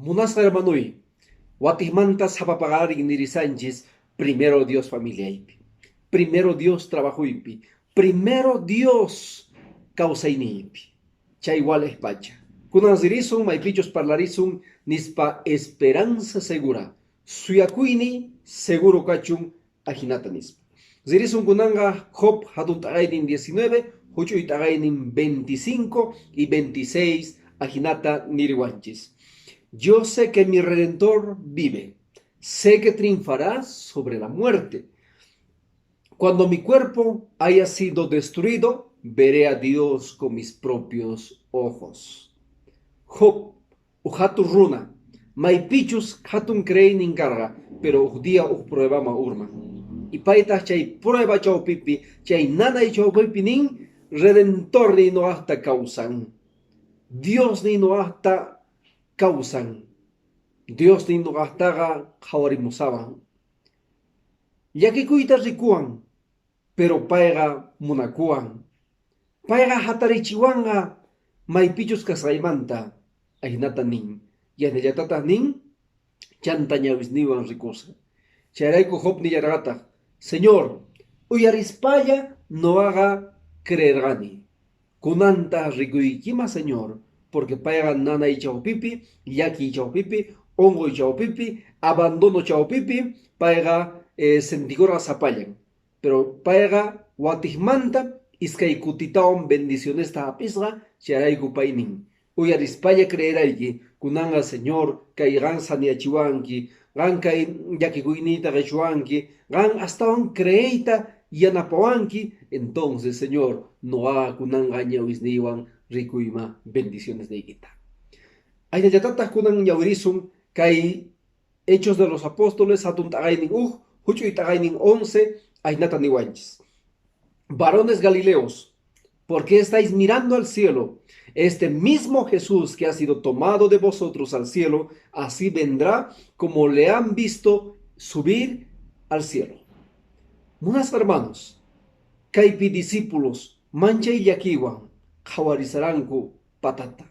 Munasqa hermanoy, watijmanta sapa paqarin nirisanchis primero Dios familiaypi, primero Dios trabajoypi, primero Dios kawsayniypi. Chay walej pacha. Kunan ririsun maypichus parlarisun nispa esperanza segura, suyakuyniy seguro kachun ajinata nispa. Ririsun kunanqa Job hatun t'aqaynin 19, huch'uy t'aqaynin 25 y 26 ajinata niriwanchis. Yo sé que mi Redentor vive, sé que triunfará sobre la muerte. Cuando mi cuerpo haya sido destruido, veré a Dios con mis propios ojos. Job, uj hatun runa, maypichus hatun creeynin karqa, pero uj día uj pruebaman urman. Y paytaq chay prueba chawpipi, chay nanay chawpipi nin, Redentorniy nuqaqta kawsan. Diosniy nuqaqta kawsan. Diosniy nuqaqtaqa qhawarimusawan. Llakikuyta rikuwan, pero payqa munakuwan. Payqa hatarichiwanqa maypichus kasqaymanta, ajinata nin. Yanallatataq nin, chanta ñawisniywan rikusqa. Chayrayku Job nillarqataq, Señor, uyarispalla nuqaqa creerqani. Kunanta rikuykima, Señor, porque payqa nanay chawpipi, llakiy chawpipi, unquy chawpipi, abandono chawpipi, payqa sentikurqa sapallan. Pero payqa watijmanta iskay kutitawan bendicionesta hap'isqa, chayrayku pay nin, uyarispalla creerayki, kunanqa Señor, kay qan saniyachiwanki, qan kay llakikuyniyta qichuwanki, qan astawan creeyta yanapawanki, entonces, Señor, nuqaqa kunanqa ñawisniywan rikuyma bendiciones niykita. Aynallatataq kunan ñawirisun kay Hechos de los Apóstoles hatun t'aqaynin uj, huch'uy t'aqaynin 11, aynata niwanchis. Varones galileos, ¿por qué estáis mirando al cielo? Este mismo Jesús que ha sido tomado de vosotros al cielo, así vendrá como le han visto subir al cielo. Munasqa hermanos, kaypi discípulos manchay llakiwan qhawarisaranku patata.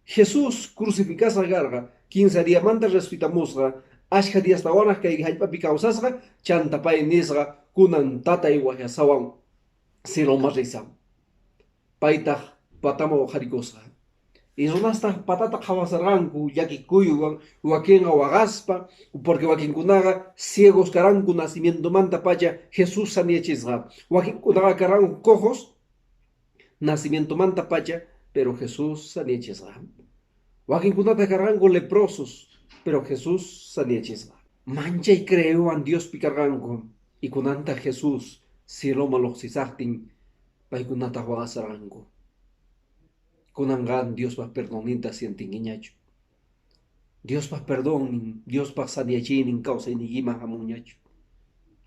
Jesús crucificasqa karqa, 15 diamanta resucitamusqa, ashkha diastawanraq kay hallp'api kawsasqa, chanta pay nisqa kunan tatay waqyasawan cieloman risan. Paytaq pataman uqharikusqa. Y runastaq patata qhawasarqanku llakikuywan, wakinqa waqaspa, porque wakinkunaqa ciegos karanku nacimientomanta pacha Jesús saniyachisqa. Wakinkunaqa karanku cojos nacimientomanta pacha, pero Jesús saniyachisqa. Wakinkunata karqanku leprosos, pero Jesús saniyachisqa. Manchay creeywan Diospi karqanku, y kunanta Jesús cieloman lluqsisaqtin paykunata waqasarqanku. Kunanqa Diospa perdonninta sientinkiñachu. Diospa perdonnin, Diospa saniyachiynin kawsayniykiman hamunñachu.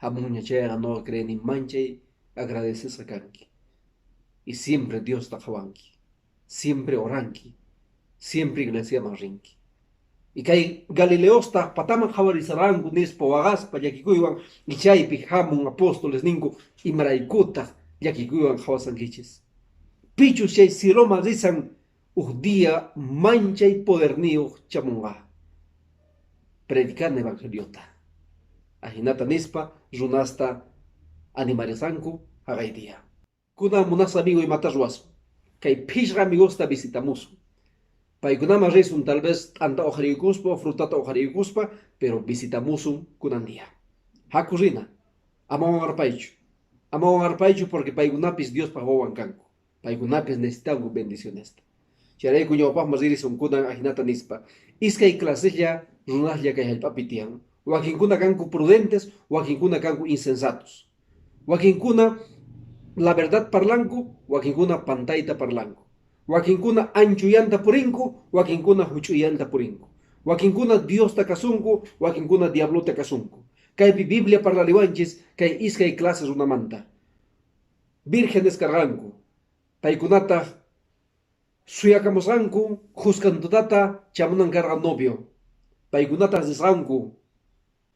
Hamunña chayqa nuqa creeni manchay agradecesqa kanki. Y siempre Diosta qhawanki. Siempre oranki. Siempre iglesiaman rinki. Y kay galileosta pataman qhawarisarqanku nispa waqaspa llakikuywan y chaypi hamun apóstoles ninku imaraykutaq llakikuywan qhawasankichis. Pichus chay cieloman risan uj día manchay poderniyuq chamunqa. Predican evangeliota. Ajinata nispa runasta animarisanku haqay día. Kunan munasqa amigo imata ruwasun. Kay phishqa amigosta visitamusun. Paykunaman risun tal vez t'anta uqhariykuspa o frutata uqhariykuspa, pero visitamusun kunan día. Haku rina. Ama wanqarpaychu. Ama wanqarpaychu porque paykunapis Diospaq wawan kanku. Paykunapis necesitanku bendicionesta. Chayrayku ñawpaqman ririsun kunan ajinata nispa. Iskay claseslla runaslla kay hallp'api tiyan. Wakinkuna kanku prudentes, wakinkuna kanku insensatos. Wakinkuna la verdad parlanku, wakinkuna pantayta parlanku. Wakinkuna anchuyanta purinku, wakinkuna huch'uyanta purinku. Wakinkuna Diosta kasunku, wakinkuna diablota kasunku. Kaypi Biblia parlariwanchis kay iskay clases runamanta. Vírgenes karqanku. Paykunataq suyakamusqanku khuskan tutata chamunan karqa novio. Paykunataq risqanku,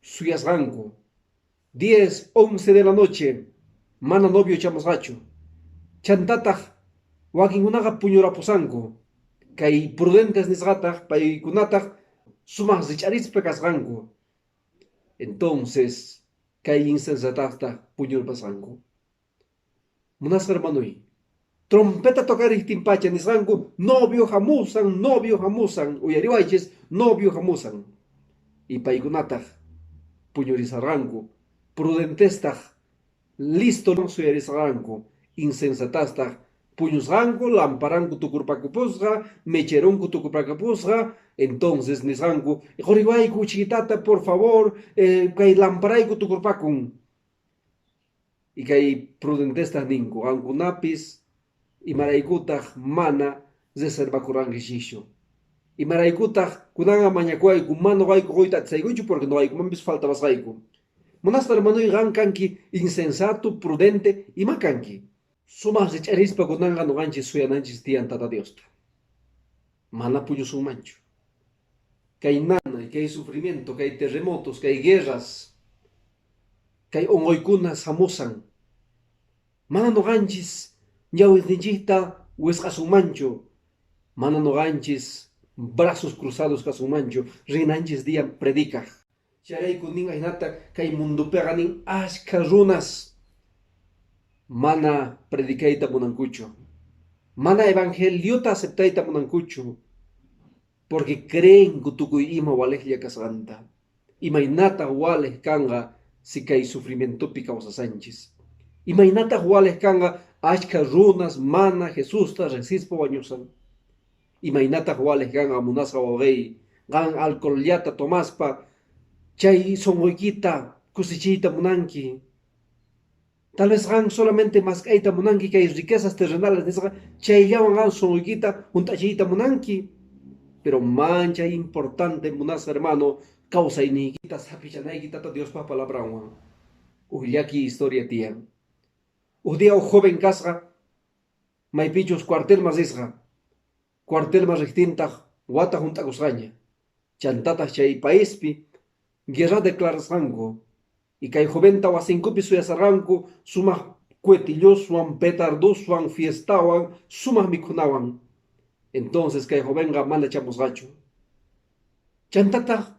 suyasqanku. 10, 11 de la noche, mana novio chamusqachu. Chantataq wakinkunaqa puñurapusanku. Kay prudentes nisqataq paykunataq sumaq rich'arispa kasqanku. Entonces, kay insensatastaq puñurpasqanku. Munasqa hermanoy, trompeta tocariqtinpacha nisqanku, novio hamusan, novio hamusan, uyariwaychis, novio hamusan. Y paykunataq puñurisarqanku, prudentestaq listo suyarisqanku, insensatastaq puñusqanku, lamparanku tukurpakupusqa, mecheronku tukurpakupusqa. Entonces nisqanku, quriwayku chiquitata, por favor, kay lamparayku tukurpakun. Y kay prudentestaq ninku, qankunapis imaraykutaq mana reservakurankichikchu. Imaraykutaq kunanqa mañakuwayku, mana noqayku quyta atisaykuchu porque noqaykumanpis faltabasqayku. Munasqa hermanoy, qan kanki insensato, prudente, ima kanki. Sumaq rich'arispa kunanqa noqanchis suyananchis tiyan Tata Diosta. Mana puñusunmanchu. Kay nanay, kay sufrimiento, kay terremotos, kay guerras, kay unquykunas hamusan. Mana noqanchis ñawinninchikta wisq'asunmanchu. Mana noqanchis brazos cruzados kasunmanchu, rinanchis día predicaj. Chayrayku nin ahinata kay mundupiqa nin ashka runas mana predicayta munankuchu. Mana evangeliota aceptayta munankuchu. Porque creen tukuy ima walejlla kasqanta. Imaynata walej kanqa si kay sufrimientopi kawsasanchis. Imaynata walej kanqa achka runas mana Jesusta riqsispa wañusan. Imaynataq walej kanqa munasqa wawqiy, qan alcoholllata tomaspa chay sunquykita kusichiyta munanki. Tal vez qan solamente mask'ayta munanki kay riquezas terrenales nisqa chayllawan qan sunquykita hunt'achiyta munanki. Pero manchay importante munasqa hermano kawsayniykita sapichanayki Tata Diospa palabranwan. Uj llaki historia tiyan. Uj día uj joven kasqa maypichus cuartelman risqa. Cuartelman riqtintaq wata hunt'akusqaña. Chantataq chay paispi guerra declarasqanku. Y kay joventa wasinkupi suyasarqanku sumaq cuetilloswan, petardoswan, fiestawan, sumaq mikhunawan. Entonces kay jovenqa mana chamusqachu. Chantataq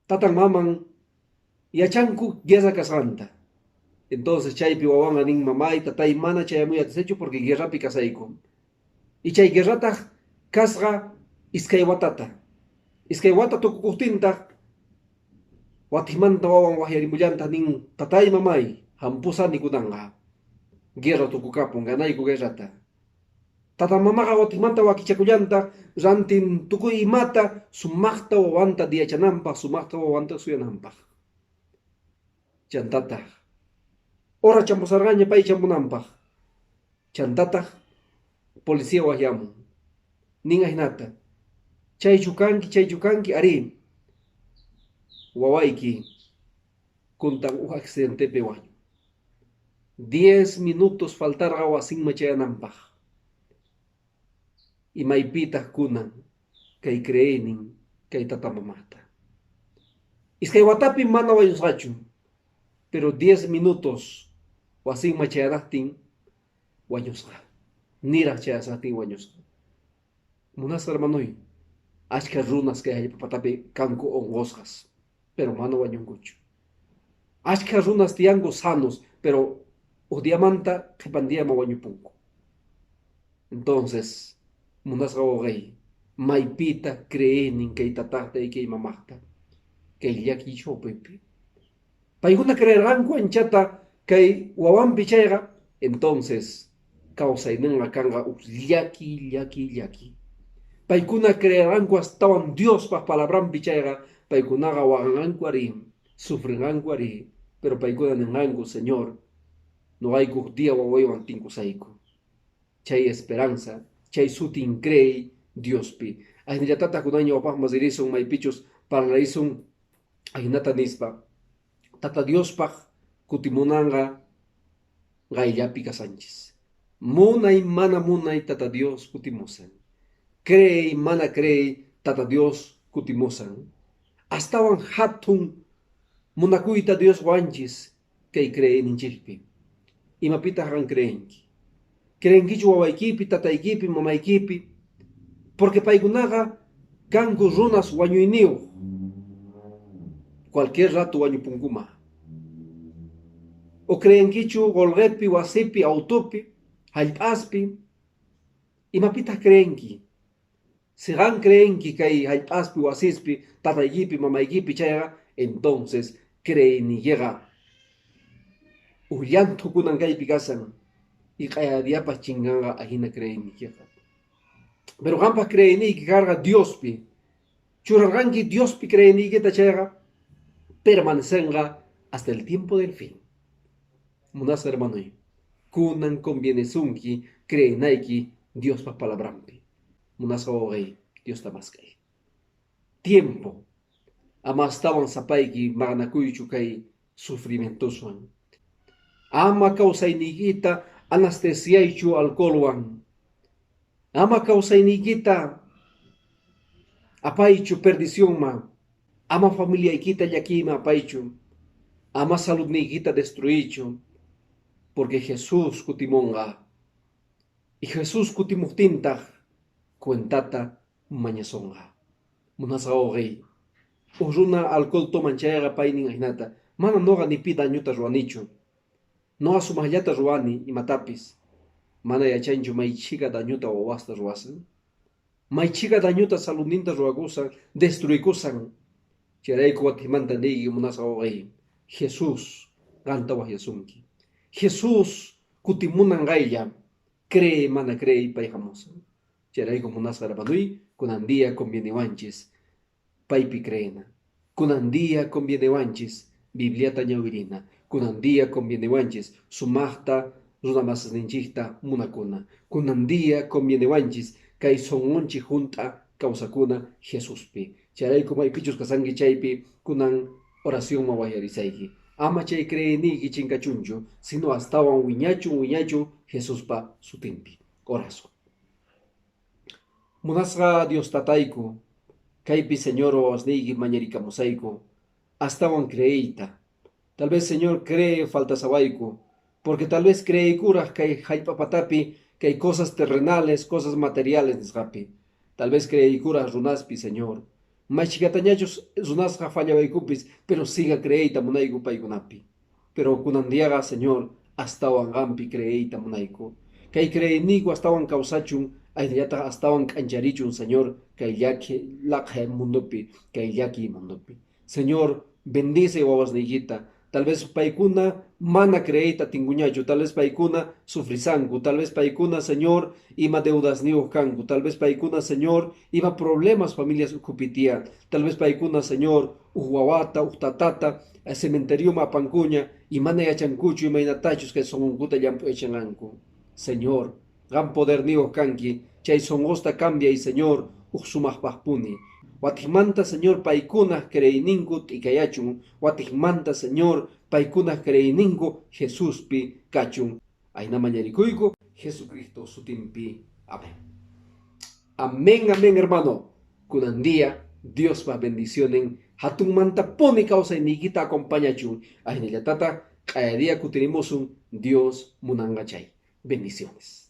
tatan maman yachanku guerra kasqanta. Entonces chaypi wawanqa nin mamay, tatay mana chayamuy atisachu porque guerrapi kasayku. Y chay guerrataq kasqa iskay watata. Iskay wata tukukuqtintaq watimanta wawan waqyarimullantaq nin tatay mamay hampusani kunanqa. Guerra tukukapun, ganayku guerrata. Tata mamaqa watimanta wakichakullantaq rantin tukuy imata sumaqta wawanta diyachananpaq, sumaqta wawanta suyananpaq. Chantataq hora chamusarqaña pay chamunanpaq. Chantataq policía waqyamun. Nin ahinata. Chaychu kanki, chaychu kanki, arí. Wawayki kuntan uj accidentepi wañun. 10 minutos faltarqa wasinman chayananpaq. Imaypitaq kunan kay creeynin kay tata mamata. Iskay watapi mana wañusqachu, pero 10 minutos wasinman chayanaqtin wañusqa. Niraq chayasqatin wañusqa. Munasqa hermanoy, achka runas kay hallp'a patapi kanku unqusqas, pero mana wañunkuchu. Achka runas tiyanku sanos, pero uj diamanta qhipan diaman wañupunku. Entonces, munasqa wawqiy, maypita creeynin kay tataqta y kay mamaqta, kay llaki chawpipi. Paykuna creerqanku anchata kay wawanpi chayqa, entonces kawsayninqa kanqa uj llaki, llaki, llaki. Paykuna creerqanku astawan Diospaq palabranpi chayqa, paykunaqa waqanqanku ari, sufrinqanku ari, pero paykuna ninqanku, Señor, noqayku día wawaywan tinkusayku. Chay esperanza, chay sutin creey Diospi. Ahinallatata kunan ñawpaqman ririsun maypichus parlarisun ahinata nispa. Tata Diospaq kutimunanqa qayllapi kasanchis. Munay mana munay Tata Dios kutimusan. Creey mana creey Tata Dios kutimusan. Astawan hatun munakuyta Dios wanchis kay creeyninchikpi. Imapitaq qan creenki? Creenkichu wawaykipi, tataykipi, mamaykipi? Porque paykunaqa kanku runas wañuyniyuq. Cualquier rato wañupunkuma. O creenkichu qolqepi, wasipi, autopi, hallp'aspi? Imapitaq creenki? Si qan creenki kay hallp'aspi, wasispi, tataykipi, mamaykipi chayqa, entonces creeyniykiqa uj llanthu kunan kaypi kasan y q'ayadiapas chinkanqa ahina creeyniykiqa. Pero qanpaq creeyniyki karqa Diospi. Churarqanki Diospi creeyniykita chayqa, permanecenqa hasta el tiempo del fin. Munasqa hermanoy, kunan convienesunki creenayki Diospa palabranpi. Munasqa wawqiy, Diosta mask'ay. Tiempo ama astawan sapayki maqanakuychu kay sufrimientoswan. Ama kawsayniykita anestesiaychu alcoholwan. Ama kawsayniykita apaychu perdicionman. Ama familiaykita llakiyman apaychu. Ama saludniykita destruichu. Porque Jesús kutimunqa. Y Jesús kutimuqtintaq cuentata mañasonqa. Munasqa wawqiy, uj runa alcohol toman chayqa paynin ahinata, mana noqa ni pi dañuta ruwanichu. Noqa sumaqllata ruwani imatapis. Mana yachanchu may chhika dañuta wawasta ruwasan. May chhika dañuta saludninta ruwakusan, destruykusan. Chayrayku watimanta niyki munasqa wawqiy, Jesús qanta waqyasunki. Jesús kutimunan qaylla, cree mana cree pay hamusan. Chayrayku munasqa hermanoy, kunan día conviene-wanchis paypi creena. Kunan día conviene-wanchis Bibliata ñawirina. Kunan día conviene-wanchis sumaqta runa masisninchikta munakuna. Kunan día conviene-wanchis kay sunqunchik hunt'a kawsakuna Jesuspi. Chayrayku maypichus kasanki chaypi kunan oracionman waqyarisayki. Ama chay creeyniyki chinkachunchu, sino astawan wiñachun wiñachun Jesuspa sutinpi. Oración. Munasqa Dios tatayku, kaypi Señor wawasniyki mañarikamusayku, astawan creeyta. Tal vez Señor cree faltasawayku, porque tal vez creeykuraj kay hallp'a patapi kay cosas terrenales, cosas materiales nisqapi. Tal vez creeykuraj runaspi, Señor. Maychikatañachus runasqa fallawaykupis, pero siga creeyta munayku paykunapi. Pero kunan diaqa, Señor, astawan qampi creeyta munayku. Kay creeyniyku astawan kawsachun, aynallataq astawan k'ancharichun, Señor, kay llaki laqha mundopi, kay llaki mundopi. Señor, bendice wawasniykita. Tal vez paykuna mana creeyta tinkuñachu, tal vez paykuna sufrisanku, tal vez paykuna, Señor, ima deudasniyuq kanku, tal vez paykuna, Señor, ima problemas familias ukhupi tiyan, tal vez paykuna, Señor, uj wawata, uj tatata, cementerioman apankuña y mana yachankuchu imaynatachus kay sunqunkuta llamp'uyachinqanku. Señor, qam poderniyuq kanki, chay sunqusta cambiay, Señor, uj sumaqpaqpuni. Watikmanta, Señor, paykunaq creeyninku t'ikayachun. Watikmanta, Señor, paykunaq creeyninku Jesuspi kachun. Ayna mañarikuyku, Jesucristo sutinpi. Amén. Amén, amén, hermano. Kunan día, Diospa bendicionen hatunmantapuni kawsayniykita acompañachun. Aynallatata q'aya día kutirimusun Dios munanqa chay. Bendiciones.